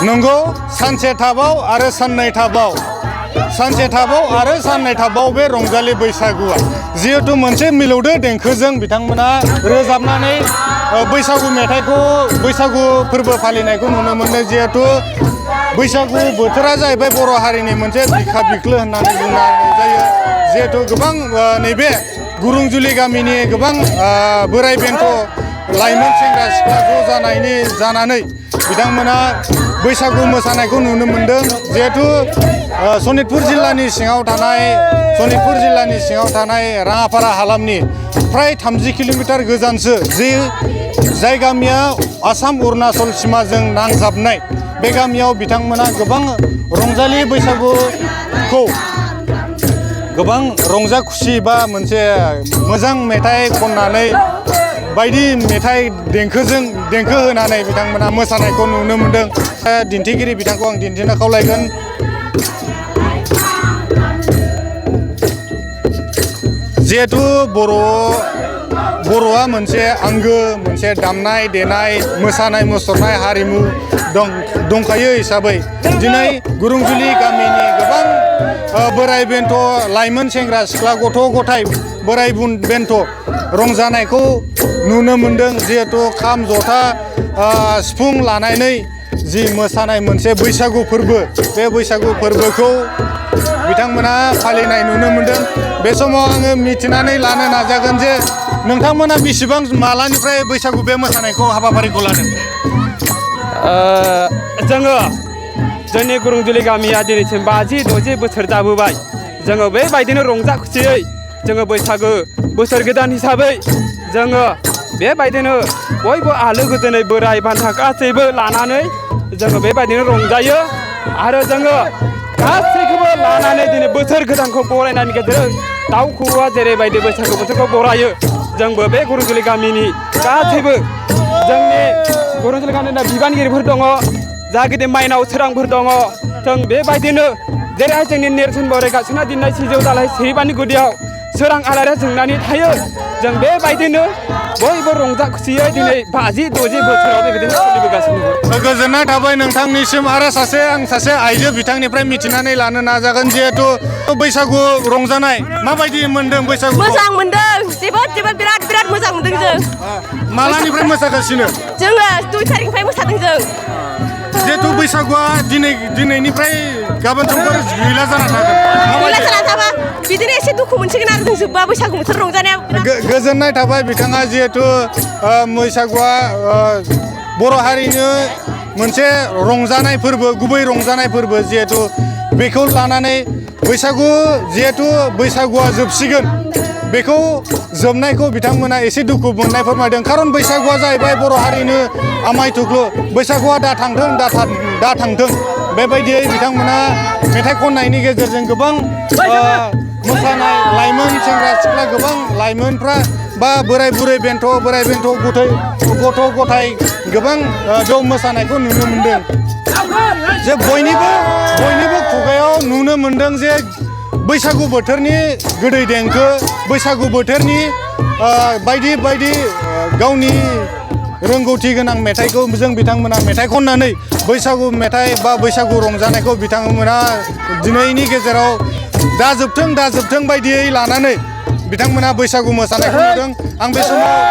नंगौ सानसे थाबाव आरो साननै थाबाव आरो साननै थाबाव बे रंजालि बैसागुआ जिहेतु मोनसे मिलौदो देंखोजों बिथांमोना रोजाबनानै बैसागु मेथाइखौ बैसागु फोरबो फालिनायखौ नुनो मोनो। जिहेतु बैसागु बोथोरा जाहैबाय बर' हारिनि मोनसे बिखा बिख्लो होननानै बुंनाय जायो। जिहेतु गोबां नैबे गुरुंजुलि गामिनि गोबां बोराय बेन्थ' लाइमोन सेंग्रा सिख्ला ज' जानानै बिथांमोना बैसागु मोसानायखौ नुनो मोनदों। जिहेतु सनितपुर जिल्लानि सिङाव थानाय राङापारा हालामनि फ्राय 30 किल'मिटार गोजानसो जाय गामिया आसाम अरुणाचल सिमाजों नांजाबनाय बे गामियाव बिथांमोना गोबां रंजालि बैसागुखौ गोबां रंजा खुसि बा मोनसे मोजां मेथाइ खननानै बायदि मेथाइ देंखो होनानै बिथांमोना मोसानायखौ नुनो मोनदों। दिन्थिगिरि बिथांखौ आं दिन्थिनो खावलायगोन। जिहेतु बर'आ मोनसे आंगो मोनसे दामनाय देनाय मोसानाय मुसुरनाय हारिमु दंखायो हिसाबै दिनै गुरुंजुलि गामिनि गोबां बोराय बेन्थ' लाइमोन सेंग्रा सिख्ला गथ' गथाय बोराय बेन्थ' रंजानायखौ नुनो मोनदों। जिहेतु खाम जथा सिफुं लानानै जि मोसानाय मोनसे बैसागु फोरबो बे बैसागु फोरबोखौ बिथांमोना फालिनाय नुनो मोनदों। बे समाव आङो मिथिनानै लानो नाजागोन जे नोंथांमोना बेसेबां मालानिफ्राय बैसागु बे मोसानायखौ हाबाफारिखौ लादों? जोङो जोंनि गुरुंजुलि गामिया दिनैसिम 50-60 बोसोर जाबोबाय। जोङो बेबायदिनो रंजा खुसियै जोङो बैसागो बोसोर गोदान हिसाबै जोङो बेबायदिनो बयबो आलो गोजोनै बोराय बान्था गासैबो लानानै जोङो बेबायदिनो रंजायो आरो जोङो गासैखौबो लानानै दिनै बोसोर गोदानखौ बरायनायनि गेजेरजों दाउ खौवौआ जेरैबायदि बैसागु बोथोरखौ बरायो जोंबो बे गुरुंजुलि गामिनि गासैबो जोंनि गुरुंजुलि गामिनि बिबानगिरिफोर दङ, जा गिदिर माइनाव सोरांफोर दङ। जों बेबायदिनो जेरैहाय जोंनि नेरसोन महरै गायसनना दोननाय सिजौ दालाइ सिरिबानि गुदियाव सोरां आलारिया जोंनानै थायो। जों बेबायदिनो बयबो रंजा खुसियै दिनै 50-60 बोसोराव बेबायदिनो सोलिबोगासिनो दङ। गोजोननाय थाबाय नोंथांनिसिम। आरो आं सासे आइजो बिथांनिफ्राय मिथिनानै लानो नाजागोन। जिहेतु बैसागु रंजानाय माबायदि मोनदों? बैसागु मोजां मोनदों, जोबोद बिराद मोजां मोनदों जों। मालानिफ्राय मोसागासिनो? जोङो 2 तारिखनिफ्राय मोसादों जों। जिहेतु बैसागुआ दिनैनिफ्राय गाबोन समफोर गैला जाना थागोन। गैला जाना थाबा बिदिनो एसे दुखु मोनसिगोन आरो जों जोब्बा बैसागु बोथोर रंजानाया। गोजोननाय थाबाय बिथाङा। जिहेतु बैसागुआ बर' हारिनि मोनसे रंजानाय फोरबो, गुबै रंजानाय फोरबो। जिहेतु बेखौ लानानै जिहेतु बैसागुआ जोबसिगोन, बेखौ जोबनायखौ बिथांमोना एसे दुखु मोननाय फोरमायदों। खारन बैसागुआ जाहैबाय बर' हारिनि आमाय थुख्लु। बैसागुआ दा थांथों बेबायदियै बिथांमोना मेथाइ खननायनि गेजेरजों गोबां मोसानाय लाइमोन सेंग्रा सिख्ला गोबां लाइमोनफ्रा बा बोराय बेन्थ' गथ' गथाय गोबां बेयाव मोसानायखौ नुनो मोनदों। जे बयनिबो खुगायाव नुनो मोनदों जे बैसागु बोथोरनि गोदै देंखो, बैसागु बोथोरनि बायदि गावनि रोंगौथि गोनां मेथाइखौ बिथांमोना मेथाइ खननानै बैसागु मेथाइ बा बैसागु रंजानायखौ बिथांमोना दिनैनि गेजेराव दाजोबथों बायदियै लानानै बिथांमोना बैसागु मोसानायखौ नुदों। आं बे समाव